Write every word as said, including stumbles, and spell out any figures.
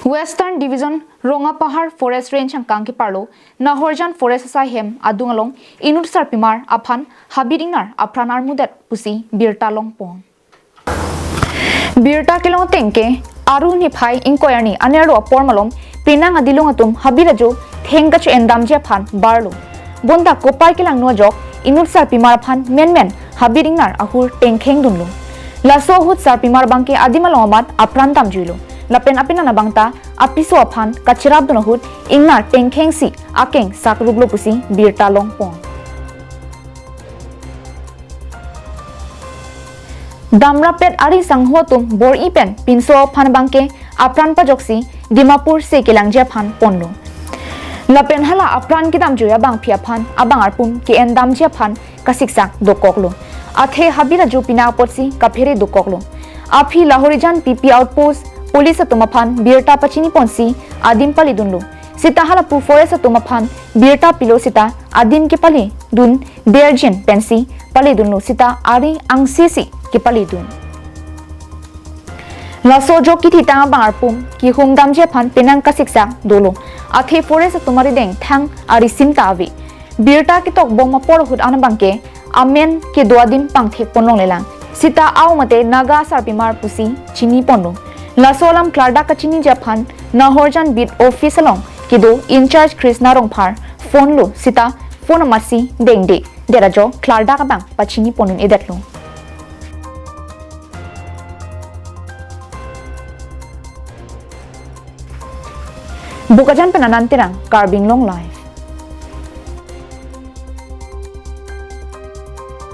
Western Division Rongapahar Forest Range angkang keparlo Nahorjan Forest asai hem adung along inut sarpimar aphan habit ingnar apran armudet pusi birta longpon. Birta kelong ateng ke Aru niphai ingkoi arni anerlo apor malom penang adilong atum habit ajo theng kacho-endamji aphan barlo. Bonta kopai kelangno ajok inut sarpimar aphan menmen habit ingnar ahur tengkheng dunlo. Laso ahut sarpimar abangke adim along amat apran damjuilo. Lapen apenan abangta apiso aphan kachirap dun ahut ingnar tengkhengsi akeng sakruplo pusi birta longpon. Damrapet ari sangho atum bor-i pen pinso aphan abangke apran pajoksi Dimapur se kelangji aphan ponlo. Lapen hala apran kedamjui abangpi aphan abang arpum ke-endamji aphan kasiksak dokoklo. Athe habit ajo pina apotsi kaphere dokoklo. Aphi Lahorijan P P outpost police atum aphan birta pachiniponsi adim palidunlo. Sita halapu forest atum aphan birta pilo sita adim kepalidun derjin pensi palidunlo sita ari angsisi kepalidun. Laso ajo kithitang abang arpum kehumdamji aphan penang kasiksak dolo. Athe forest atum arideng thang ari sim ta ave. Birta ketokbom apor ahut an abangke amen kedo adim pangthekpon longlelang. Sita au mate Naga sarpimar pusi chiniponlo. Laso alam klardak kachiniji aphan Nahorjan beat office along kedo in-charge Krishna Rongphar phone lo sita phone amatsi dengde. Derajo klardak abang pachiniponun-edetlo. Bokajan pen Anand Terang, Karbi Anglong Live.